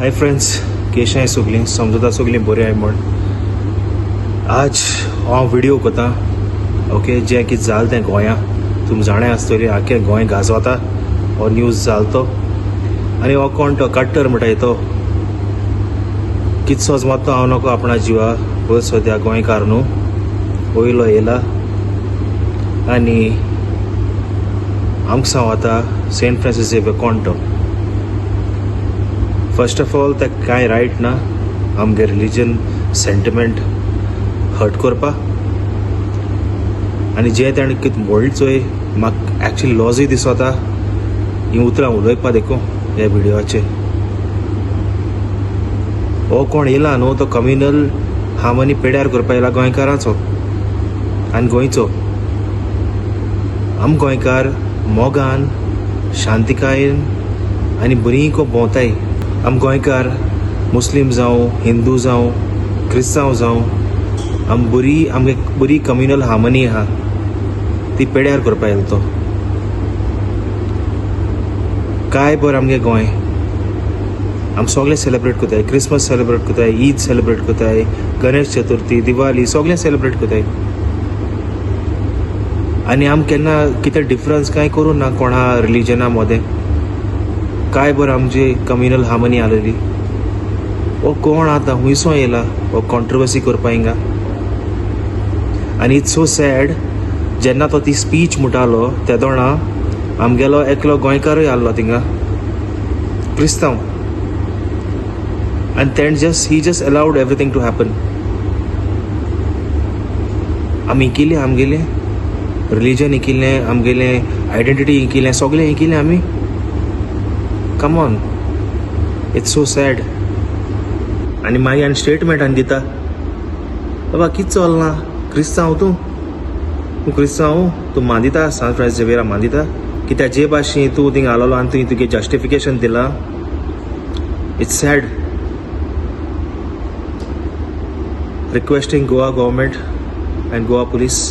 Hi friends, केशाय सगळीं समजता सगळीं बरी आहाय म्हण. आज हांव व्हिडिओ करता, ओके, जें कितें जालें तें गोंया तुमी जाणाय आसतली. आख्खें गोंय गाजवता हो न्यूज जालो तो. आनी हो कोण तो कट्टर म्हणटाय तो कितसोच मात हांव नको आपणा जिवा बस. सद्या गोंयकार न्हू वयलो येयला आनी आमकां सांगता सेंट फ्रांसीस झेवियर कोण तो. फर्स्ट ऑफ ऑल, तेका कांय रायट ना आमगे रिलीजन सेंटिमेंट हर्ट करपा. आनी जे ताणें कितें म्हणलें चोय, म्हाका एक्चुली लॉजूय दिसता ही उतरां उलोवपा देखून ह्या व्हिडियोचे. हो कोण येयला न्हू तो कम्युनल हार्मनी पेड्यार करपा येयला गोंयकाराचो आनी गोंयचो. आम गोंयकार मोगान, शांतिकायेन आनी बरी को भोंवताय. आम गोंयकार मुस्लीम जावं, हिंदू जावं, क्रिस्तांव जावं, आम बरी, आमगे बरी कम्युनल हार्मनी आहा, ती पेड्यार करपा येयलो तो. काय बरें आमगे गोंय. आम सगळें सेलिब्रेट करताय, क्रिसमस सेलिब्रेट करताय, ईद सेलिब्रेट करताय, गणेश चतुर्थी, दिवाळी सगळें सेलिब्रेट करताय. आनी आम केन्ना कितें डिफरन्स कांय करूं ना कोणा रिलीजना मदें. काय बरें आमची कम्युनल हार्मनी आसलेली. हो कोण आतां हुंयसो येयला हो कॉन्ट्रोवर्सी करपा हिंगा? आनी it's so sad, जेन्ना तो ती स्पीच म्हणटालो तेदोणा आमगेलो एकलो गोंयकारूय आहलो थिंगा, क्रिस्तांव, आनी तेणें just he just allowed everything to happen. आमी इकिलें आमगेलें रिलीजन, इकिलें आमगेलें आयडेंटिटी, इकिलें सगळें इकिलें आमी. Come on, it's so sad. आनी मागीर आनी स्टेटमेंट आनी दिता. बाबा, कितें चलना? क्रिस्तांव तूं, तूं क्रिस्तांव, तूं मांदिता सांत फ्रांसीस झेवियरा मांदिता? कित्याक जे भाशेन तूं थिंगा आलोलो आनी तुवें तुगे जस्टिफिकेशन दिलां, it's sad. Requesting Goa government and Goa police,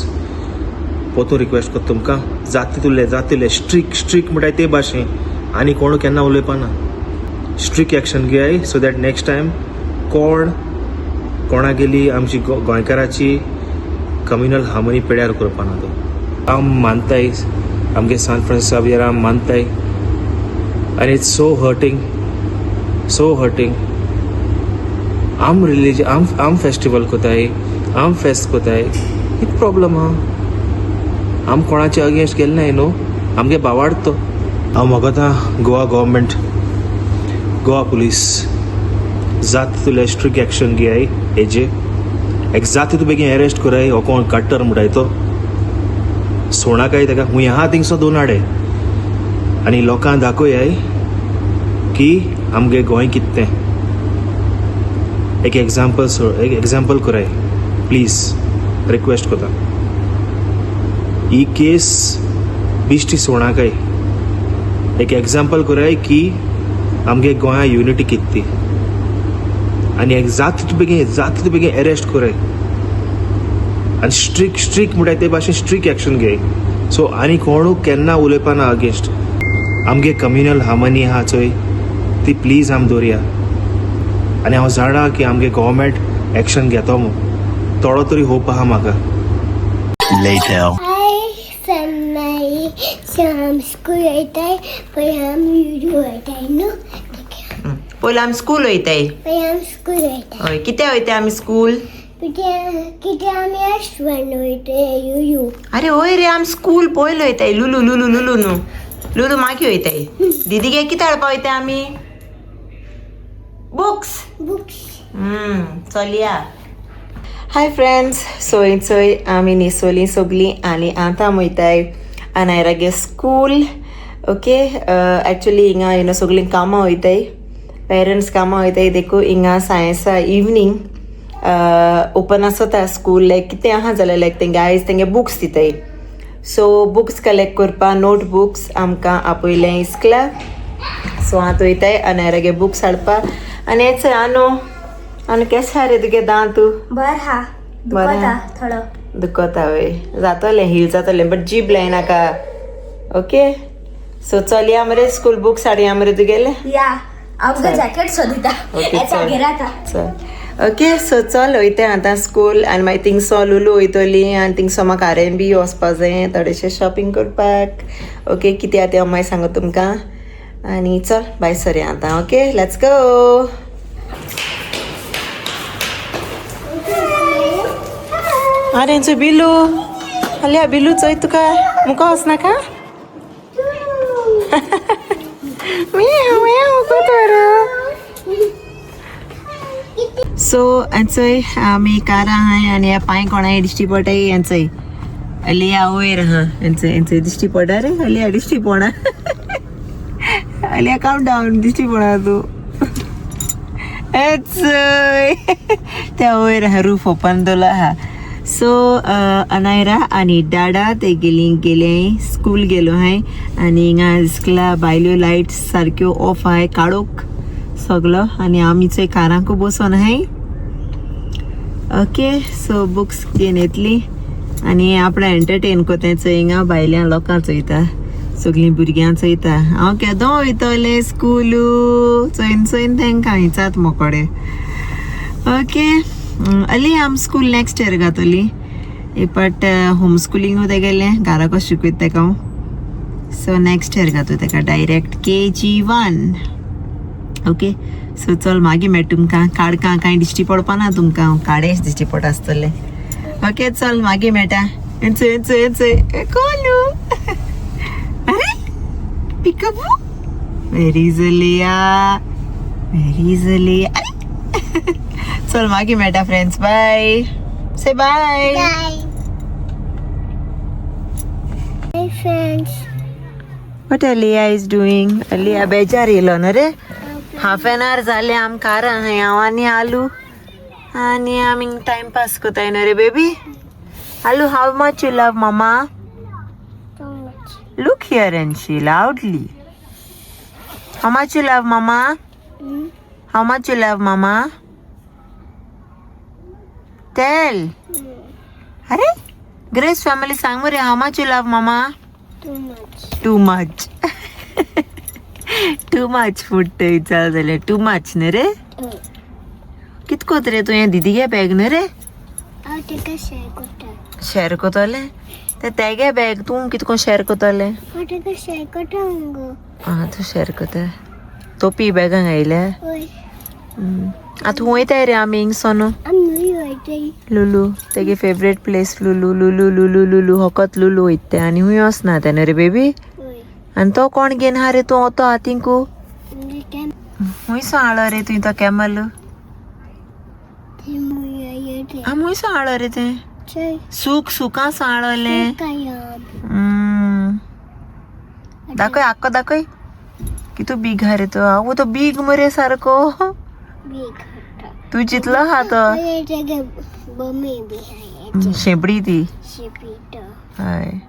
पोतून रिक्वेस्ट करता तुमकां, जाता तितुले जाता तितले स्ट्रीक, स्ट्रीक म्हणटाय ते भाशेन आनी कोण केन्ना उलोवपाना. स्ट्रीक एक्शन घेयाय सो that next time कोण कोणागेली आमची गोंयकाराची कम्युनल हार्मनी पेड्यार करपाना तो. हांव मानताय आमगे सांत फ्रांसीस झावियर हांव मानताय. आनी it's so hurting, so hurting. आम रिलीजन, आम आम फेस्टिवल कोताय, आम फेस्त कोताय, कित प्रॉब्लम आहा? आम कोणाचे अगेन्स्ट गेले नाय न्हू. आमगे बावाड तो. हांव मागता गोवा गव्हर्मेंट, गोवा पुलीस, जाता तितले स्ट्रिक्ट एक्शन घेयाय हेजे. एक जाता तितू बेगीन अरेस्ट कराय हो कोण कट्टर म्हणटाय तो. सोणाकाय ताका हुंय आहा थिंगसो दोन हाडे आनी लोकांक दाखोयाय की आमगे गोंय कितें तें. एक एग्जाम्पल, एक एग्जाम्पल कराय प्लीज, रिक्वेस्ट करता. ही केस बिश्टी सोणाकाय एक एग्जाम्पल कराय की आमगे गोंया युनिटी कितें ती. आनी एक जाता तितू बेगीन, जाता तितू बेगीन अरेस्ट कराय आनी स्ट्रीक, स्ट्रीक म्हणटाय ते भाशेन स्ट्रीक एक्शन घेय, सो आनी कोणू केन्ना उलोवपाना अगेन्स्ट. आमगे कम्युनल हार्मनी आहा चोय, ती प्लीज आम दवरया. आनी हांव जाणा की आमगे गव्हर्मेंट एक्शन घेतो म्हूण, थोडो तरी होप आहा म्हाका. Later. Hi family, so आम स्कूल वयताय. पयलीं आम युजू वयताय न्हू? पयलीं आमी स्कूल वयताय. पयलीं आम स्कूल वयताय. हय, कित्या वयताय आमी स्कूल? कित्या आमी रेस्टॉरंट वयताय युजू. अरे हय रे, आमी स्कूल पयलीं वयताय. लुलू, लुलू, लुलू न्हू, लुलू मागीर वयताय. दिदी गे कितें हाडपा वयताय आमी? बुक्स. बुक्स. चलया. हाय फ्रेंड्स, सोय चोय आमी न्हेसोली सगलीं आनी आतां वयताय अनायरागे स्कूल. ओके, एक्चुली हिंगा you know सगलीं कामां वयताय, पेरंट्स कामां वयताय, देखून हिंगा सायन्सा इवनींग ओपन आसता स्कूल. लायक कितें आहा जाल्यार, लायक तेंगे आयज तेंगे बुक्स दिताय, सो बुक्स कलेक्ट करपा, नोट बुक्स आमकां आपयलें इस्कला. सो आतां वयताय अनायरागे बुक्स हाडपा. आनी हेच आनो, आनी केशें हा रे तुगे दांत? बर हा. बरें. दुखता थोडो. दुखता वय? जातलें, हील जातलें, बट जीब लायनाका. ओके, सो चलया मरे, स्कूल बुक्स हाडया मरे तुगेले. या. आमकां जॅकेट सोदिता Okay, येता चल. घेरा आतां. चल ओके सो चल वयता आतां स्कूल आनी मागीर थिंगसो लुलू वयतली आनी थिंगसो म्हाका आर एन बी वचपा जाय थोडेशें शॉपिंग करपाक. ओके कितें आहा तें हांव मागीर सांगता तुमकां. आनी चल बाय सर आतां. Okay let's go. आरे चोय बिलू आल्या बिलू चोय तुका मुका वचनाका. म्याव म्याव कोतो. सो चोय आमी कारां आहाय आनी ह्या पांय कोणाय दिश्टी पडटाय. हेंचय अलिया वयर आहा. हेंचय हेंचय दिश्टी पडटा रे अलिया दिश्टी पडना. अलिया काम डावन दिश्टी पडना तूं. एचय त्या वयर आहा रूफ ओपन दवरलो आहा. सो अनायरा आनी डाडा ते गेली गेले स्कूल गेलो हाय आनी हिंगा इस्कला भायल्यो लायट सारक्यो ऑफ आहाय काळोख सगलो आनी आमी चोय कारांकू बसोन आहाय. ओके सो बुक्स घेवन येतली आनी आपणा एंटरटेन कोताय चोय हिंगा भायल्या लोकां चोयता सगळीं भुरग्यां चोयता. हांव केदो वयतलें स्कुलू चोयन चोयन तेंकां विचात मोकोडे. ओके अली आम स्कूल नेक्स्ट इयर घातली बट होम स्कुलिंग तेगेलें घरा कशें शिकयता तेका हांव. सो नेक्स्ट इयर घातू तेका डायरेक्ट KG 1. Okay so चल मागीर मेळटा तुमकां. काडकां कांय दिश्टी पडपा ना तुमकां हांव काडेच दिश्टी पडटा आसतलें. ओके चल मागीर मेळटा. चोय चोय चोय कोलू. अरे पिकअप वेर is Aliya where is अलिया. अरे चल मागीर मेळटा friends. Bye say bye. Bye. Hi friends. What Aliya is doing? Aliya बेजार येयलो न्हू रे. हाफ एन our जालें आम कारां आहाय हांव आनी आलू आनी आमी टायम पास कोताय न्हू रे baby. Aalu how much you love mama? So much. Look here and she loudly. How much you love mama? How much you love mama? Tell. अरे ग्रेस फॅमिली सांग मरे how much you love mama? Too much. Too much. Too much food विचार जाल्यार too much न्ही रे. कितको रे तुवें दिदी गे बॅग न्ही रे. हांव तेका शेअर करता. शेअर कोतोलें ते तेगे बॅग तूं कितको शेअर कोतोलें. हांव तेका शेअर करता मुगो. आं तूं शेअर कोता तोपी बॅगां घायल्या. वय. आतां वयताय रे आमी हिंगसोन. आमी वयताय. लुलू तेगे फेवरेट प्लेस लुलू लुलू लुलू लुलू होकत लुलू वयता तें आनी हुंय वचना तें न्हू रे बेबी. वय. आनी तो कोण घेवन आहा रे तूं तो हातींकू म्हणजे हुंयसो हाडलो रे तुवें तो कॅमल? ते मुया. आं हुंयसो हाडलो रे तें? चल. सूक सुकां हाडलें. काय. दाखय आक्को दाखय कितू बीग हा रे तो. आवो तो बीग मरे सारको. बीग. तूं चितलो हा तो. तेगे बमी बी आहा. शेंपडी ती. शेपी तो. हय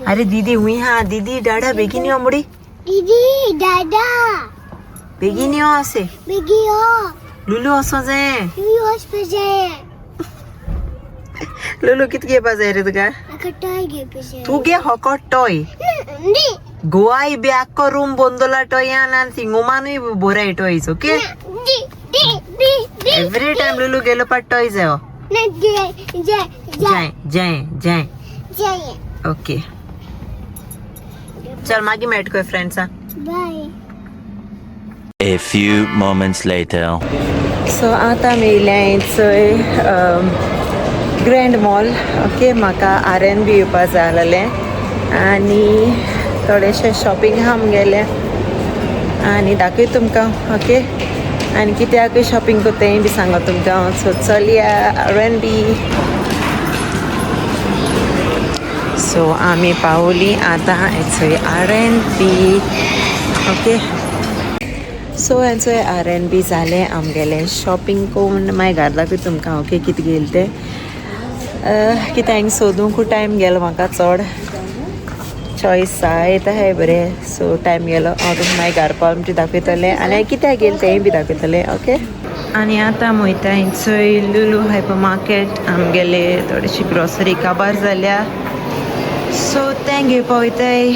अरे दीदी हुंय हा दीदी डाडा बेगीन यो मुडी. दीदी दादा बेगीन यो असे बेगी यो. लुलू असो जाय. लुलू वचपा जाय. लुलू कित घेवपा जाय रे तुका? म्हाका टॉय घेवपा जाय. तूं घे होको टॉय. दी. गोवाय बी आख्खो रूम बंदोला टॉयान आनी थिंगुमानूय बोराय टॉयज. ओके दी दी दी दी. एवरी टायम लुलू गेलो पाट टॉय जायो. ना जाय जाय जाय. जाय जाय जाय. जाय. ओके चल मागीर मेळटा कोय फ्रेंड्सां. बाय. A few moments later. So आतां आमी येयल्या चोय ग्रँड मॉल. ओके म्हाका आर एन बी येवपा जाय आसलेलें आनी थोडेशें शॉपिंग आहा आमगेलें आनी दाखय तुमकां. ओके आनी कित्याकूय शॉपिंग करता तेंय बी सांगता तुमकां हांव. सो चलया आर एन बी. सो आमी पावली आतां हेचोय आर एन बी. ओके सो हेंचोय आर एन बी जालें आमगेलें शॉपिंग करून मागीर घरा दाखय तुमकां. ओके कितें घेयलें तें कितें हांगा सोदूंक टायम गेलो म्हाका चड चॉयस जायत आहाय बरें. सो टायम गेलो हांव तुमकां मागीर घरा पावल म्हणटी दाखयतलें आनी कित्याक गेलें तेंय बी दाखयतलें. ओके आनी आतां वयता हिंचोय लुलू हायपर मार्केट. आमगेले थोडीशी ग्रोसरी काबार जाल्या सो तें घेवपा वयताय.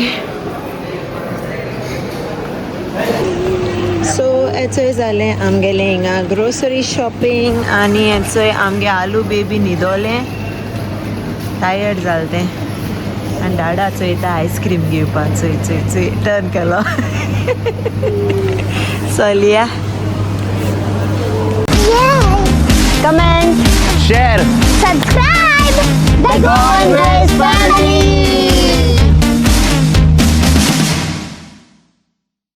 सो हेचोय जालें आमगेलें हिंगा ग्रोसरी शॉपिंग आनी हेचोय आमगे आलू बेबी न्हिदोलें, टायर्ड जालें तें. आनी डाडा चोयता आयस्क्रीम घेवपाक. चोय चोय चोय, टर्न केलो. चलया.